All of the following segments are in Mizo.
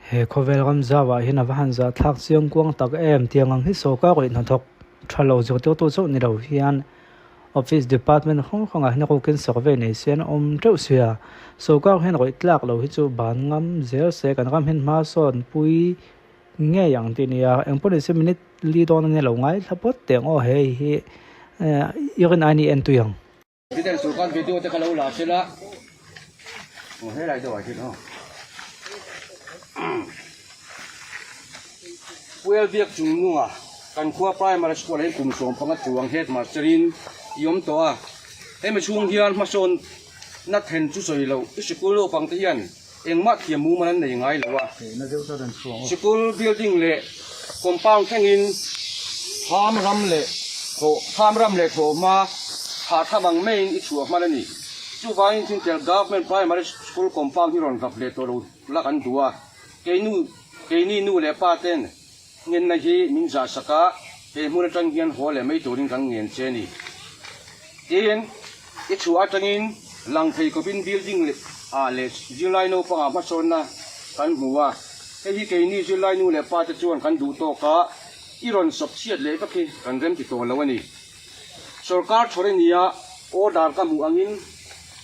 He khawvel ram zauah hian a va han zah thlak chiang kuang tak em tiang ang hi sawrkar ruih hnathawk tha lo zirtirtu chauh ni lo hian office department hrang hrangah hian rukin survey nei se an awm teuh sia. Sawrkar hian rawih tlak lo hi chu ban ngam zel se kan ram hian hma sawn pui ngei ang tih a ni a, engpawh ni se minute li dawn a nia lo ngaithla phawt teh ang aw hei hi i rin ai ni entui ang. Peter sawrkar video te kha lo la sela aw helai deuh ah hian aw Puel biak chung nunga kan khua primary school ah hian kum 15 chuang headmaster in i awm tawh a hemi chhung hian hmasawn na then chu sawi loh i sikul naupang te hian engmah thiam mumal an nei ngai lo a sikul building leh compound thlengin thlam ram leh thawh thlam ram leh thawhhma thah tham ang maiin i chhuah hman a ni. Chuvangin Thintel Government Primary School compound hi rawn rap leh tawh lo la kan duh a, keinu keini nu leh pa ten ngenna hi min zah sak a, he hmun atang hian haw leh mai turin kan ngen che a ni. Tin, i chhuah atangin lang thei khawpin building leh ah leh zirlai naupangah hmasawnna kan hmu a, hei hi keini zirlai nu leh pa te chuan kan duh tawk a, i rawn sawp chhiat leh vek hi kan remti tawh lo a ni. Sorkar thawr ania order ka hmuh angin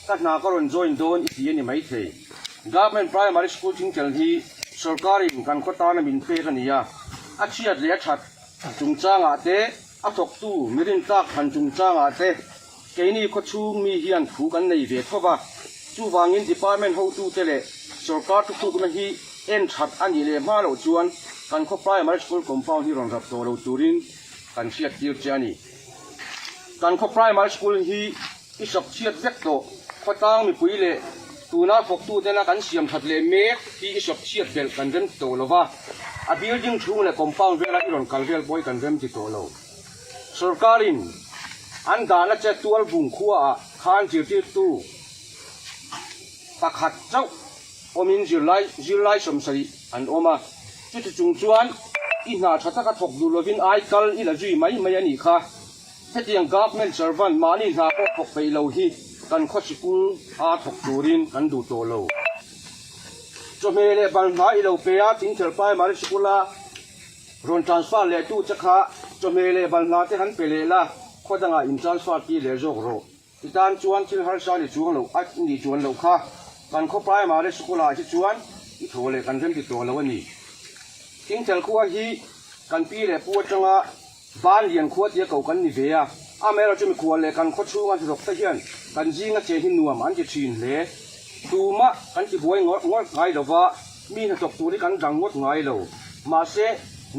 ka hna ka rawn join dawn i ti a ni maithei. Government Primary School thingtel hi sorkarin kan khaw tana min pek a ni a, a chhiat leh a that chungchangah te, A thawktu mi rintlak han chungchangah te keini khawchhung mi hian thu kan nei ve tho va, chuvangin department hotute leh sorkar thutlukna hi en that a nih leh hma loh chuan kan khaw primary school compound hi rawn rap tawh lo turin kan hriattir che a ni. Kan khaw primary school hi i sak chhiat vek tawh, khawtlang mipui leh tuna thawktutena kan siam that leh mek hi i sak chhiat belh kan rem ti tawh lo va, a building chhung leh compound vela i rawn kal vel pawh hi kan rem ti tawh lo. Sorkarin an dahna che tual bung khuaah khan zirtirtu pakhat chauh awmin zirlai zirlai 70 an awm a, chuti chung chuan i hna tha taka thawk duh lovin ai kal i la zui mai mai a nih kha. Hetiang government servant mahni hna pawh thawk peih lo hi kan khaw sikul a thawk turin kan duh tawh lo. Chawhmeh leh balhna i lo pe a, Thingthel Primary Sikul a rawn transfer leh tu che kha chawhmeh leh balhna te han pe leh la, khaw dangah in transfer tir leh zawk rawh. I tan chuan thil harsa ni chuang loh a nih chuan loh kha kan khaw Primary Sikul ah hi chuan i thaw leh kan remti tawh lo a ni. Thingthel khua hi kan pi leh pu atanga Ban lian khua tia ko kan ni ve a, amaherawhchu mikhual leh kan khaw chhunga hnathawk te hian kan zinga chen hi nuam an ti thin hle. Tumah kan ti buai ngawt ngawt ngai lo va, mi hnathawk tur hi kan dang ngawt ngai lo. Mahse,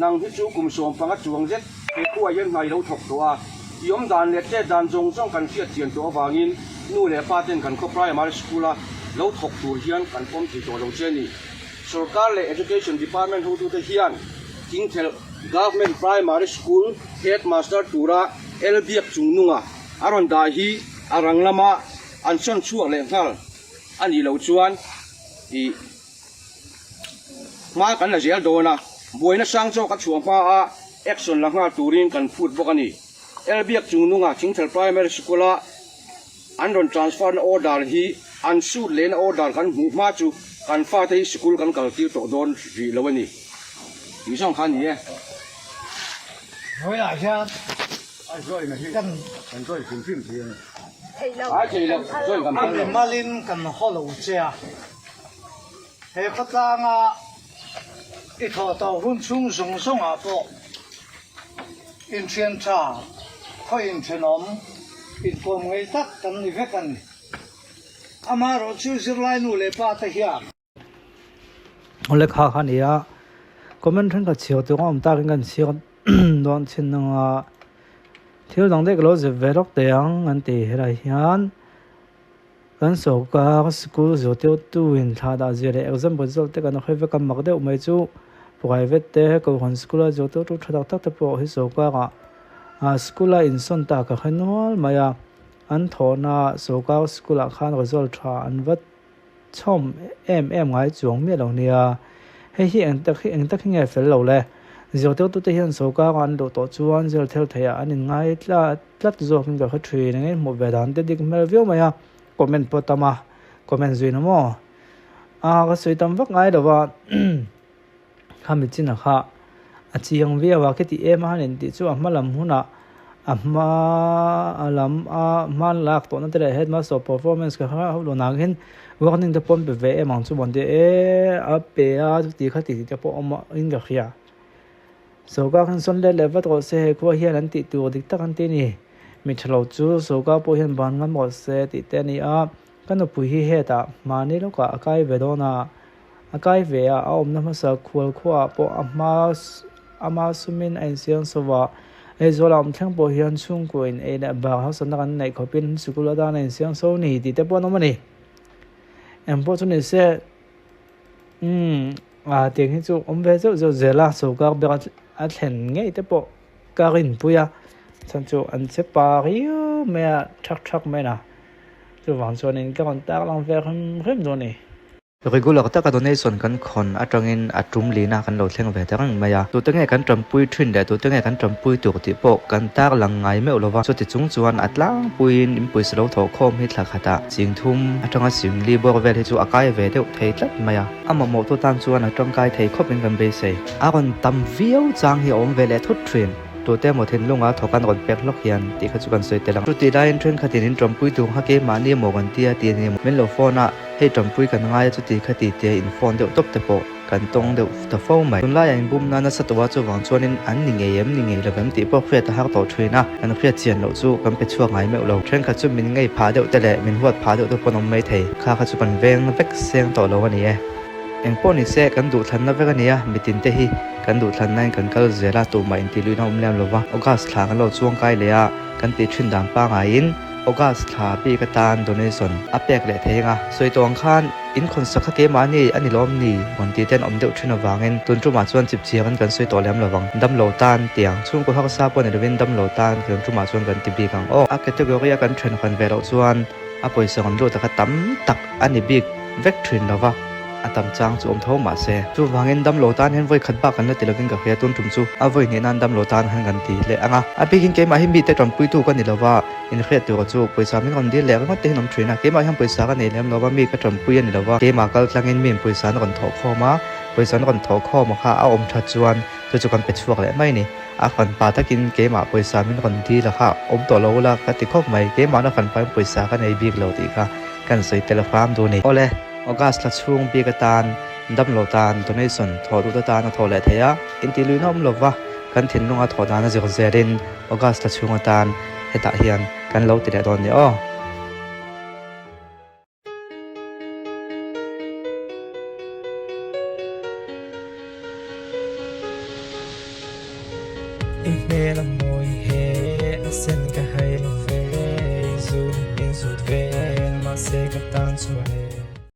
nang hi chu kum 15 chuang zet he khuaah hian hna i lo thawk tawh a, i awm dan leh chet dan zawng zawng kan hriat chian tawh avangin nu leh pa ten kan khaw primary school-a lo thawk tur hian kan pawm thei tawh lo che a ni. Sorkar leh Education Department hotute hian Thingthelh Government Primary School Headmaster tura El Biak Chungnunga a rawn dah hi a rang lama an sawn chhuak leh nghal a nih loh chuan ih hma kan la zel dawn a, buaina sang zawk a chhuah hma a action la nghal turin kan phut bawk a ni. El Biak Chungnunga Thingthelh Primary School-a An rawn transfer na order hi an suit leh na order kan hmuh hma chu kan fate hi sikul kan kal tir tawh dawn rih lo a ni tih zawng kha a ni e. Hnuaiah hian kan a mimalin kan haw lo che a, he khawtlanga i thawh tawh hun chhung zawng zawngah pawh Inthian tha, khaw inthenawm, inkawm ngei tak kan ni vek a ni. Amaherawhchu zirlai nu leh pa te hian. Awle kha kha nia, comment thenkhat chhiar tur a awm takin kan chhiar dawn chin anga thil dang daih ka lo zep ve lawk teh ang an ti helai hian kan sorkar school zirtirtu in thla dah zir leh exam result te kan hawi vek a mak deuh mai chu private te kohhran school a zirtirtu tha tak tak te pawh hi sorkar ah ah school a insawn ta ka hre nual mai a an thawhna sorkar school ah khan result tha an va chhawm em em ngai chuang miah lo nia hei hi eng tak hi eng tak hi nge fel lo le zirtirtu te hian sorkar ah an luh tawh chuan zir thil theih ah an in ngai tlat. Tlat zawkin ka hre thin eng in hmuh ve dan te dik hmel viau mai a, comment pawh tam a, comment zui na maw? A ka sawi tam vak ngai lo va. Khami chin a kha a chiang viau a, khiti em a han intih chu a hma lam hunah a hma lam a hma lak tawhna te leh headmaster performance ka hre hauh lo nang hian warning te pawh an pe ve em ang chu maw an ti e a pe a chuti kha tih te pawh a awm in ka hria. Sorkar khan sawn let leh vat rawh se he khua hian an tih tur dik tak an ti a ni. Mi tha lo chu sorkar pawh hian ban ngam rawh se tih te a ni a, ka nupui hi hetah mahni lawkah a kai ve dawn a, a kai ve a, a awmna hmasa khual khuaah pawh a hma ama sumin a insiam so va, Aizawl a awm thleng pawh hian chhungkua in ei leh bak hausakna kan neih khawpin sikul atan a insiam so ni tih te pawh an awm a ni. Engpawh chu ni se umm a tiang hi chu awm ve zeuh zeuh zel a, sorkar ber a thlen ngei te pawh ka rinpui a, chhan chu an che pa riau mai a, thak thak mai a, chuvang chuanin ka rawn tak lang ve hrim hrim dawn a ni. Regular taka donation kan khawn atangin a tum lina kan lo thleng ve ta reng mai a, tute nge kan tanpui thin leh tute nge kan tanpui tur tih pawh kan tar lang ngai meuh lova, chuti chung chuan a tlangpuiin in pawisa lo thawh khawm hi thla khatah ching thum atanga singli bawr vel hi chu a kai ve deuh thei tlat mai a, a mamawh tu tan chuan a tangkai thei khawpin kan beisei. A rawn tam viau chang hi a awm ve leh thut thin. Tute emaw thinlunga thawk an rawn pek hlawk hian tih kha chu kan sawi tel ang. Chutih laiin thenkhatin in tawmpui tur kha keimahni emaw kan tia tih a ni emaw min lo phone a, hei tawmpui kan ngai a chuti kha ti tia in phone deuh tawp te pawh kan tawng deuh ta fo mai. Tunlaiah in bum nana sa tawh a chuvang chuanin an ni ngei em ni ngei lo em tih pawh hriat a har tawh thin a, kan hriat chian loh chu kan pe chhuak ngai meuh lo. Thenkhat chu min ngei phah deuh te leh min huat phah deuh te pawh an awm mai thei. Kha kha chu kan veng vek seng tawh lo a ni e. Engpawh ni se kan duhthlanna vek a nia, mitin te hi kan duhthlannain kan kal zel a, tumah intihluihna awm lem lova August thla kan lo chuang kai leh a, kan tih thin dan pangaiin August thla bik atan donation a pek leh thei anga sawi tawh ang khan in khawnsak kha keimahni a ni lawm ni rawn tih ten awm deuh thin avangin tun tumah chuan chip chiangin kan sawi tawh lem lovang damlo tan tiang chhungkaw harsa pawh ni lovin damlo tan tun tumah chuan kan ti bik ang aw. A category a kan then hawn ve loh chuan a pawisa rawn lut a kha tam tak a ni bik vek thin lova a tam chang chu awm tho mah se. Chuvangin damlo tan hian vawi khat bak kan la ti lovin ka hria tun tum chu a vawi hnih nan damlo tan han kan ti leh ang a. A bikin keimah hi mite tanpuitu ka ni lova inhriat tur chu pawisa min rawn dil leh ringawt te hian awm thin a. Keimah hian pawisa ka nei lem lova mi ka tanpui a ni lova keimah kal tlangin mi in pawisa an rawn thawh khawm a, pawisa an rawn thawh khawm a kha a awm that chuan chu chu kan pe chhuak leh mai a ni. A fanpa takin keimah pawisa min rawn dil a kha awm tawh lo ula ka ti khawp mai. Keimahna fanpa in pawisa ka nei bik lo tih kha kan sawi tel hram duh a ni. Awle, August thla chhung bik atan damlo tan donation thawh duhte tan a thawh leh thei a, intihluihna awm lova kan thinlunga thawh dan a zir zelin August thla chhung atan hetah hian kan lo ti leh dawn ni aw. I hmel a mawi he a sen ka hai lo ve, zun in zut vel mahse ka tan chuan e.